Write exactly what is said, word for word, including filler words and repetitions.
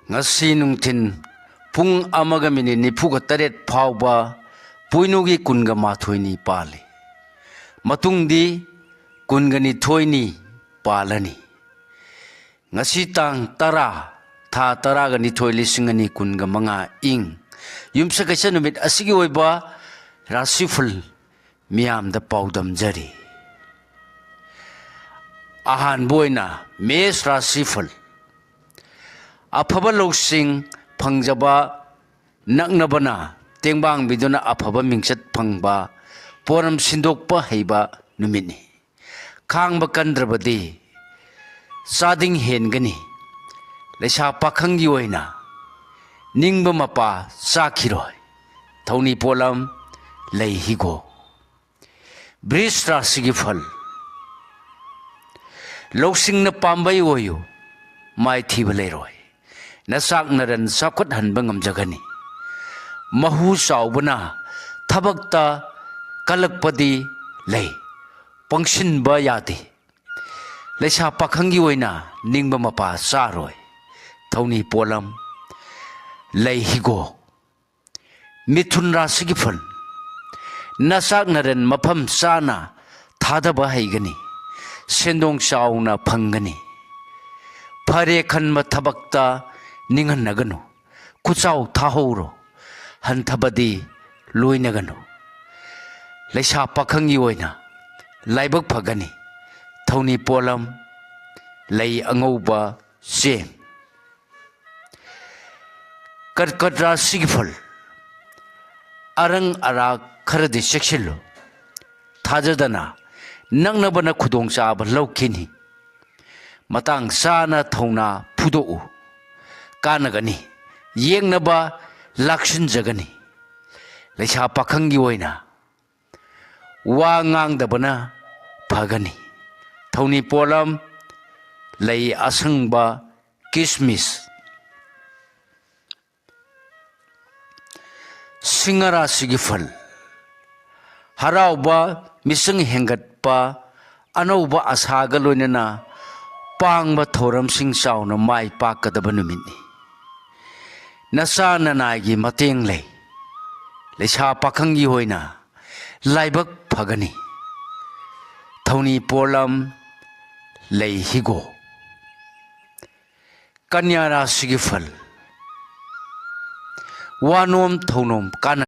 ꯉꯁꯤ ꯅꯨꯡꯊꯤꯟ ꯄꯨꯡ ꯑꯃꯒ ꯃꯤꯅꯤꯠ ꯅꯤꯐꯨꯒ ꯇꯔꯦꯠ ꯐꯥꯎꯕ ꯄꯣꯏꯅꯨꯒꯤ ꯀꯨꯟꯒ ꯃꯥꯊꯣꯏꯅꯤ ꯄꯥꯜꯂꯤ꯫ ꯃꯇꯨꯡꯗꯤ ꯀꯨꯟꯒ ꯅꯤꯊꯣꯏꯅꯤ ꯄꯥꯜꯂꯅꯤ꯫ ꯉꯁꯤ ꯇꯥꯡ ꯇꯔꯥ, ꯊꯥ ꯇꯔꯥꯒ ꯅꯤꯊꯣꯏ, ꯂꯤꯁꯤꯡ ꯑꯅꯤ ꯀꯨꯟꯒ ꯃꯉꯥ, ꯏꯪ ꯌꯨꯝꯁꯀꯩꯁ ꯅꯨꯃꯤꯠ ꯑꯁꯤꯒꯤ ꯑꯣꯏꯕ ꯔꯥꯁꯤꯐꯜ ꯃꯤꯌꯥꯝꯗ ꯄꯥꯎꯗꯝꯖꯔꯤ꯫ ꯑꯍꯥꯟꯕ ꯑꯣꯏꯅ ꯃꯦꯁ ꯔꯥꯁꯤꯐꯜ꯫ ꯑꯐꯕ ꯂꯧꯁꯤꯡ ꯐꯪꯖꯕ ꯅꯛꯅꯕꯅ ꯇꯦꯡꯕꯥꯡꯕꯤꯗꯨꯅ ꯑꯐꯕ ꯃꯤꯡꯆꯠ ꯐꯪꯕ, ꯄꯣꯔꯝ ꯁꯤꯟꯗꯣꯛꯄ ꯍꯩꯕ ꯅꯨꯃꯤꯠꯅꯤ꯫ ꯈꯥꯡꯕ ꯀꯟꯗ꯭ꯔꯕꯗꯤ ꯆꯥꯗꯤꯡ ꯍꯦꯟꯒꯅꯤ꯫ ꯂꯩꯁꯥ ꯄꯥꯈꯪꯒꯤ ꯑꯣꯏꯅ ꯅꯤꯡꯕ ꯃꯄꯥ ꯆꯥꯈꯤꯔꯣꯏ꯫ ꯊꯧꯅꯤ ꯄꯣꯠꯂꯝ ꯂꯩ ꯍꯤꯒꯣꯛ꯫ ꯕ꯭ꯔꯤꯖ ꯔꯥꯁꯤꯒꯤ ꯐꯜ꯫ ꯂꯧꯁꯤꯡꯅ ꯄꯥꯝꯕꯩ ꯑꯣꯏꯌꯨ, ꯃꯥꯏꯊꯤꯕ ꯂꯩꯔꯣꯏ꯫ ꯅꯆꯥꯛ ꯅꯔꯟ ꯆꯥꯎꯈꯠꯍꯟꯕ ꯉꯝꯖꯒꯅꯤ꯫ ꯃꯍꯨ ꯆꯥꯎꯕꯅ ꯊꯕꯛꯇ ꯀꯜꯂꯛꯄꯗꯤ ꯂꯩ, ꯄꯪꯁꯤꯟꯕ ꯌꯥꯗꯦ꯫ ꯂꯩꯁꯥ ꯄꯥꯈꯪꯒꯤ ꯑꯣꯏꯅ ꯅꯤꯡꯕ ꯃꯄꯥ ꯆꯥꯔꯣꯏ꯫ ꯊꯧꯅꯤ ꯄꯣꯠꯂꯝ ꯂꯩ ꯍꯤꯒꯣꯛ꯫ ꯃꯤꯊꯨꯟ ꯔꯥꯁꯤꯒꯤ ꯐꯜ꯫ ꯅꯆꯥꯛ ꯅꯔꯟ ꯃꯐꯝ ꯆꯥꯅ ꯊꯥꯗꯕ ꯍꯩꯒꯅꯤ꯫ ꯁꯦꯟꯗꯣꯡ ꯆꯥꯎꯅ ꯐꯪꯒꯅꯤ꯫ ꯐꯔꯦ ꯈꯟꯕ ꯊꯕꯛꯇ ꯅꯤꯡꯍꯟꯅꯒꯅꯨ꯫ ꯈꯨꯠꯆꯥꯎ ꯊꯥꯍꯧꯔꯣ꯫ ꯍꯟꯊꯕꯗꯤ ꯂꯣꯏꯅꯒꯅꯨ꯫ ꯂꯩꯁꯥ ꯄꯥꯈꯪꯒꯤ ꯑꯣꯏꯅ ꯂꯥꯏꯕꯛ ꯐꯒꯅꯤ꯫ ꯊꯧꯅꯤ ꯄꯣꯠꯂꯝ ꯂꯩ ꯑꯉꯧꯕ, ꯆꯦꯡ꯫ ꯀꯔꯀꯠ ꯔꯥꯁꯤꯒꯤ ꯐꯜ꯫ ꯑꯔꯪ ꯑꯔꯥꯛ ꯈꯔꯗꯤ ꯆꯦꯛꯁꯤꯜꯂꯨ꯫ ꯊꯥꯖꯗꯅ ꯅꯛꯅꯕꯅ ꯈꯨꯗꯣꯡꯆꯥꯕ ꯂꯧꯈꯤꯅꯤ꯫ ꯃꯇꯥꯡ ꯆꯥꯅ ꯊꯧꯅꯥ ꯐꯨꯗꯣꯛꯎ꯫ ꯀꯥꯟꯅꯒꯅꯤ꯫ ꯌꯦꯡꯅꯕ ꯂꯥꯛꯁꯤꯟꯖꯒꯅꯤ꯫ ꯂꯩꯁꯥ ꯄꯥꯈꯪꯒꯤ ꯑꯣꯏꯅ ꯋꯥ ꯉꯥꯡꯗꯕꯅ ꯐꯒꯅꯤ꯫ ꯊꯧꯅꯤ ꯄꯣꯠꯂꯝ ꯂꯩ ꯑꯁꯪꯕ, ꯀꯤꯁꯃꯤꯁ꯫ ꯁꯤꯡꯍ ꯔꯥꯁꯤꯒꯤ ꯐꯜ꯫ ꯍꯔꯥꯎꯕ, ꯃꯤꯆꯪ ꯍꯦꯟꯒꯠꯄ, ꯑꯅꯧꯕ ꯑꯁꯥꯒ ꯂꯣꯏꯅꯅ ꯄꯥꯡꯕ ꯊꯧꯔꯝꯁꯤꯡ ꯆꯥꯎꯅ ꯃꯥꯏ ꯄꯥꯛꯀꯗꯕ ꯅꯨꯃꯤꯠꯅꯤ꯫ ꯅꯆꯥ ꯅꯅꯥꯏꯒꯤ ꯃꯇꯦꯡ ꯂꯩ꯫ ꯂꯩꯁꯥ ꯄꯥꯈꯪꯒꯤ ꯑꯣꯏꯅ ꯂꯥꯏꯕꯛ ꯐꯒꯅꯤ꯫ ꯊꯧꯅꯤ ꯄꯣꯠꯂꯝ ꯂꯩ ꯍꯤꯒꯣ꯫ ꯀꯟꯌꯥ ꯔꯥꯁꯤꯒꯤ ꯐꯜ꯫ ꯋꯥꯅꯣꯝ ꯊꯧꯅꯣꯝ ꯀꯥꯟꯅ